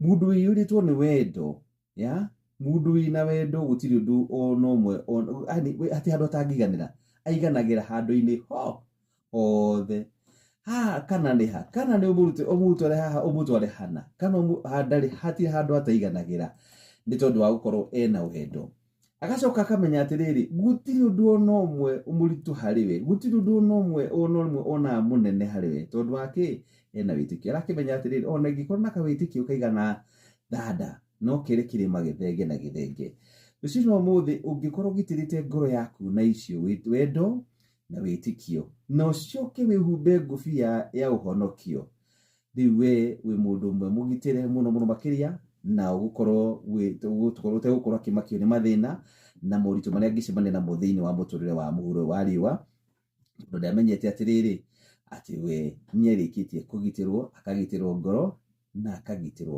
Mũndũ wĩiyũrĩtwo nĩ wendo ya mũndũ wĩna wendo gũtirĩ ũndũ ona ũmwe yani hatirĩ handũ atangĩiganĩra, aiganagĩra handũ-inĩ ho hothe. Haha kana nĩ ha, kana nĩ ũmũrute ũmũtware haha ũmũtware hana, kana ndarĩ hatirĩ handũ ataiganagĩra nĩ tondũ wa gũkorwo ena wendo. Agacoka akamenya atĩrĩrĩ, gũtirĩ ũndũ ona ũmwe mũritũ harĩ we, gũtirĩ ũndũ ona ũmwe ona ũmwe onaga mũnene harĩ we, tondũ wa kĩ? Ena wĩtĩkio. Arakĩmenya atĩrĩrĩ, ona ingĩkorwo na kawĩtĩkio kaigana thanda, no kĩrĩ kĩrĩma gĩthenge na gĩthenge. Rũcinĩ rwa ũmũthĩ ũngĩkorwo ũgitĩrĩte ngoro yaku na icio, wendo na wĩtĩkio, na ũcoke wĩhumbe ngũbia ya ũhonokio, rĩu we wĩ mũndũ ũmwe mũgitĩre mũno mũno makĩria, na ũgũkorwo ũtegũkorwo akĩmakio nĩ mathĩna na moritũ marĩa angĩcemania namo thĩinĩ wa mũtũrĩre wa mũhuro wa riũa, tondũ ndamenyete atĩrĩrĩ, atĩ we nĩarĩkĩtie kũgitĩrwo, akagitĩrwo ngoro na akagitĩrwo.